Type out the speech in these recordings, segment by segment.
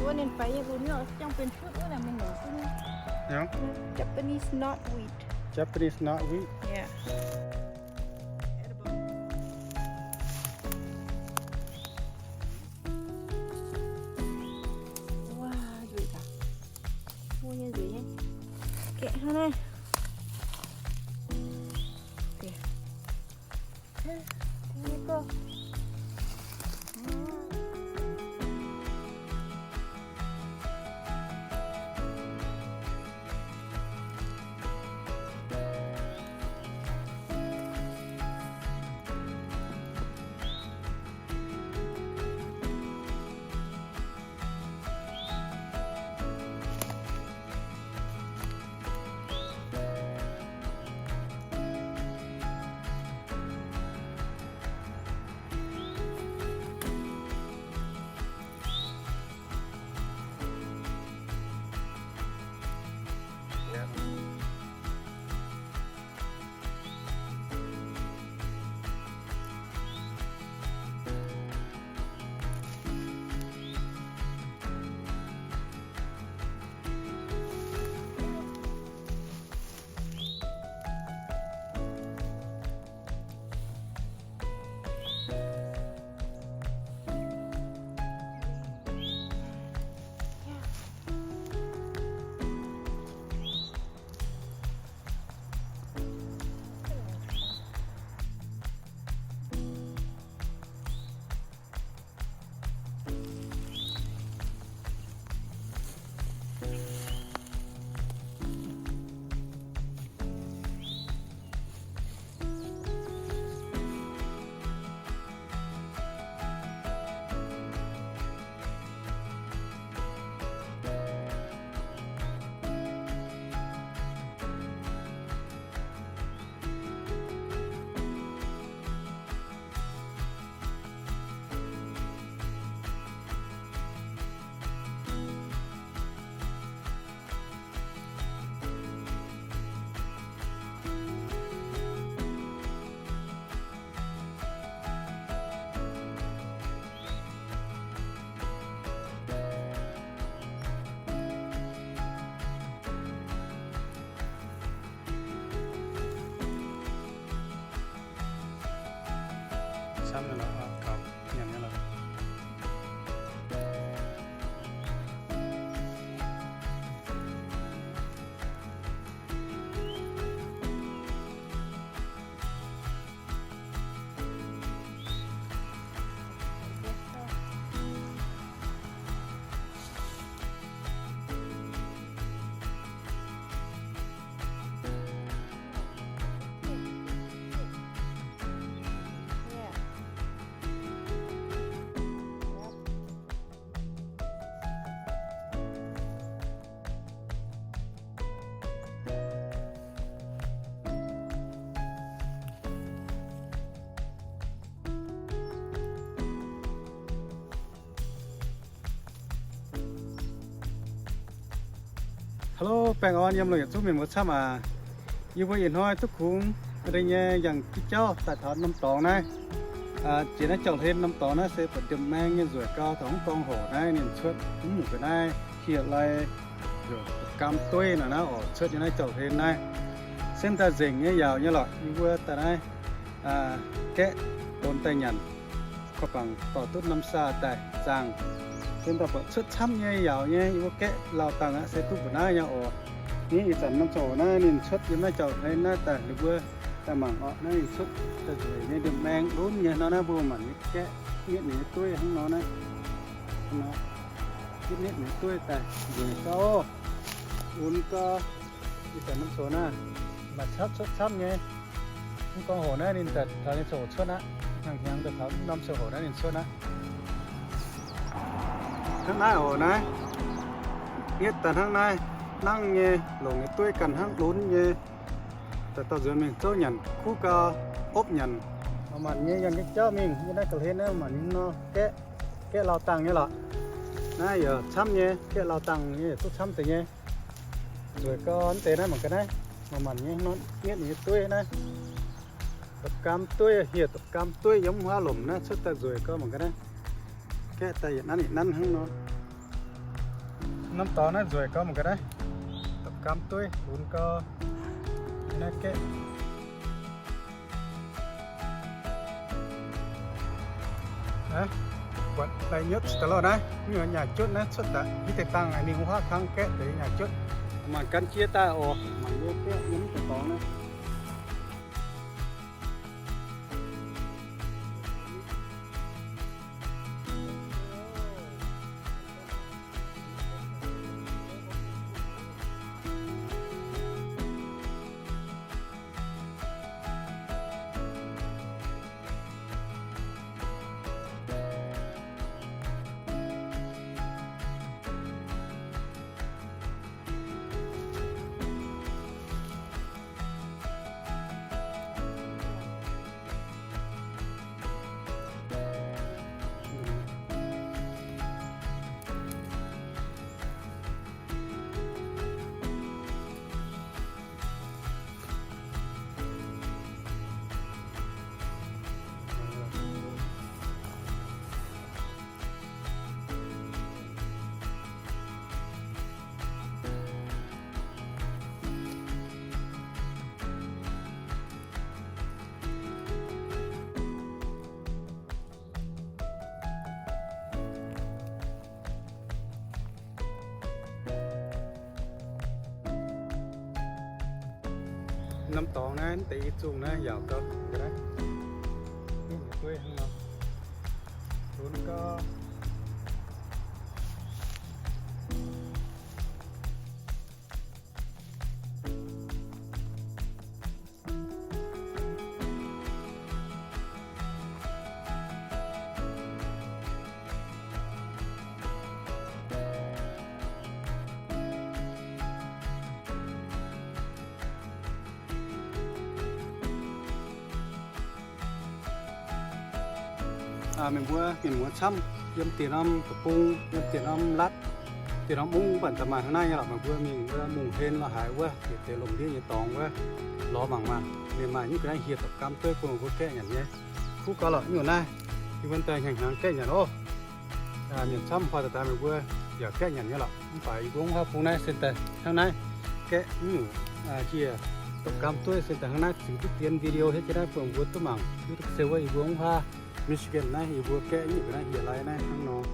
Wuov ninh faix nyei lunx nyei, jangx benx butv wuov naaic mingh nongc zungv. Japanese knotweed. Japanese knotweed. Yeah. Wow, nzueic gaax. Mbuo nyei nzueic nyei. Gaeqv hnangv naaiv. Diex. Hnangv naaiv gouv. Camv nyei lorqc, gauh nyanc nyei lorqc. Hello, baengh orn yiem lungh yietc zungv mienh muoz camv aac. Yie mbuo ih hnoi duqv kungx deix nyei yangh jienv jauv daaih taux norm dorngx naaiv. Jiex naaiv jauv-hlen norm dorngx naaiv se buatc ndiem maeng nyei nzueic gau, taux mv gorngv hoc naaiv ninh cuotv mv nyungc ga'naaiv hieh lai, gamv dueiv naaic naaiv oc, cuotv nyei naaiv jauv-hlen naaiv. Sen daaih nzengc nyei yaauc nyei lorqc, yie mbuo daaih naaiv gaeqv donx daaih nyanc, korv bangc dorh duqv norm saa daaih zaangh. Sen daaih buatc cuotv camv nyei yaauc nyei, yie mbuo gaeqv lauh dangh aqv, se duqv mbuo naaiv nyei oc. Ni ih zanc norm zoux naaiv ninh cuotv yiem naaiv jauv-hlen naaiv daaih, ninh mbuo daaih mangc oc, naaiv ninh cuotv daaih nzueic nyei, ndiem maeng lunv nyei nor naaiv, mbuo maanc nyei gaeqv mietv ninh nyei dueiv hnangv nor naaiv. Mietv ninh nyei dueiv daaih nzueic gau, lunx gau. Ih zanc norm zoux naaiv maaih camv, cuotv camv nyei. Mv gorngv hoc naaiv ninh daaih taux ninh zoux cuotv aqv. Hnyangx-hnyangx daaih taux norm zoux hoc naaiv ninh cuotv aqv. Hnangv naaiv oc naaiv. Mietv daaih hnangv naaiv, nangv nyei, longc nyei dueiv ganh hnangv lunx nyei. Daaih dauh nzuonx mingh zouv nyanc kuv gau, opv nyanc. Maanc-maanc nyei yangh jienv jauv mingh, yie naaiv ga'hlen naaiv maanc nyei nor, gaeqv, gaeqv lauh dangh nyei lorqc. Naaiv yaac camv nyei, gaeqv lauh dangh nyei, duqv camv deix nyei. Nzueic gau, mv deix naaiv mangc ga'naaiv, maanc-maanc nyei nor, mietv ninh nyei dueiv naaiv. Dopc gaam dueiv, hieh dopc gaam dueiv yiem wuov lomc naaiv cuotv daaih nzueic gau mangc ga'naaiv. Gaeqv daaih yietc nanv yietc nanv hnangv nor. Norm dorngx naaiv nzueic gau mangc ga'naaiv. Dopc gaam dueiv lunx gau. Naaiv gaeqv. Buatc lai nyutv daaih lorh naaiv, nyuoz nyaaic jutv naaiv cuotv daaih, mv deix dangh ninh wuov huaav kangv gaeqv deix nyaaic jutv. Maanc gan jiex daaih oc, maanc nyei gaeqv yiem mv deix dorngx naaiv. Norm dorngx naaiv deix i zungh naaiv yaac gau, dueiv hnangv nor, lunx gau. Meih mbuo mienh muoz camv, yiem dieh norm deic-bung, yiem dieh norm latv, dieh norm mungv mv baac da'maaih hnangv naaiv nyei lorqc. Meih mbuo mingh wuov mungh hlen lorz haaix wuov, dieh deix lomh ndiev nyei dorngx wuov, lorz mangc maah, ninh maaih nyungc ga'naaiv hieh dopc gaam dueiv bun meih mbuo gaeqv nyanc nyei. Kuv gau lorqc, nyungc naaiv yie mbuo daaih hnyangx-hnyangx gaeqv nyanc oc. Mienh camv, hoic daaih daaih meih mbuo yaac gaeqv nyanc nyei lorqc. Mv baac yie mbuo wuov huaav bung naaiv se daaih hnangv naaiv, gaeqv nyungc hieh dopc gaam dueiv se daaih hnangv naaiv. Ziux duqv dien video hietv jienv naaiv bun meih mbuo duqv mangc, hiuv duqv se wuov yie mbuo wuov huaav Michigan naaiv yie mbuo gaeqv nyungc ga'naaiv hieh lai naaiv hnangv nor.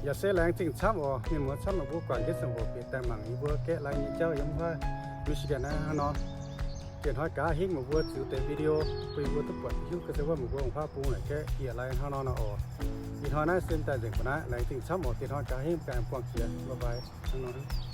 Yaac se laengz zingh camv oc, mienh muoz camv, meih mbuo guangc jienv ziangh hoc bieqc daaih mangc yie mbuo gaeqv lai nyei jauv yiem wuov Michigan naaiv hnangv nor. Dieh hnoi gaax hingv meih mbuo ziux deix video bun yie mbuo duqv buatc hiuv duqv se wuov meih mbuo wuov huaav bung naaic gaeqv hieh lai hnangv nor nor oc. Ih hnoi naaiv se daaih nzengc mbuo naaiv, laengz zingh camv oc. Dieh hnoi gaax hingv ganh buangh jiex, bye bye hnangv nor.